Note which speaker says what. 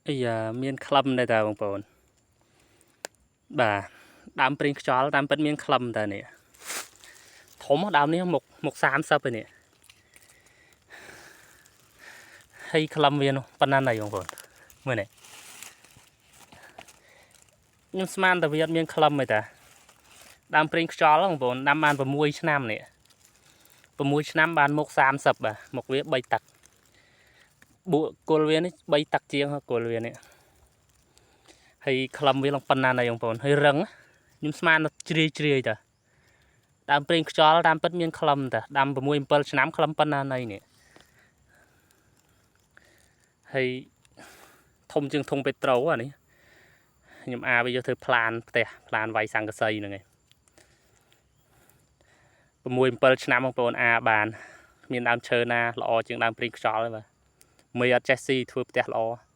Speaker 1: អាយ៉ាមានក្លឹមដែរតើបងប្អូនបាទដើមព្រីងខ្យល់តាមពិតមានក្លឹមតើនេះធំដើមនេះមុខមុខ30ឯនេះហើយក្លឹមវានោះប៉ុណ្ណាណីបងប្អូនមើលនេះខ្ញុំស្មានតែវាអត់មានក្លឹមទេតាដើមព្រីងខ្យល់បងប្អូនដាំបាន6ឆ្នាំនេះ6ឆ្នាំបានមុខ30បាទមុខវា3ទឹកបួកគល់វានេះ3ទឹកជាងគល់វានេះ ហើយក្លឹមវាឡើងប៉ុណ្ណាណីបងប្អូនហើយរឹងខ្ញុំស្មានជ្រាយជ្រាយតាដើមព្រីងខ្យល់តាមពិតមានក្លឹមតាដាំ6 7ឆ្នាំក្លឹមប៉ុណ្ណាណីនេះហើយធំជាងធុងពេត្រូអានេះខ្ញុំអាវាយកធ្វើប្លានផ្ទះប្លានវាយសង្កសីហ្នឹងឯង6 7ឆ្នាំបងប្អូនអាបានគ្មានដើមឈើណាល្អជាងដើមព្រីងខ្យល់ទេបាទមេអត់ចេះស៊ីធ្វើផ្ទះល្អ។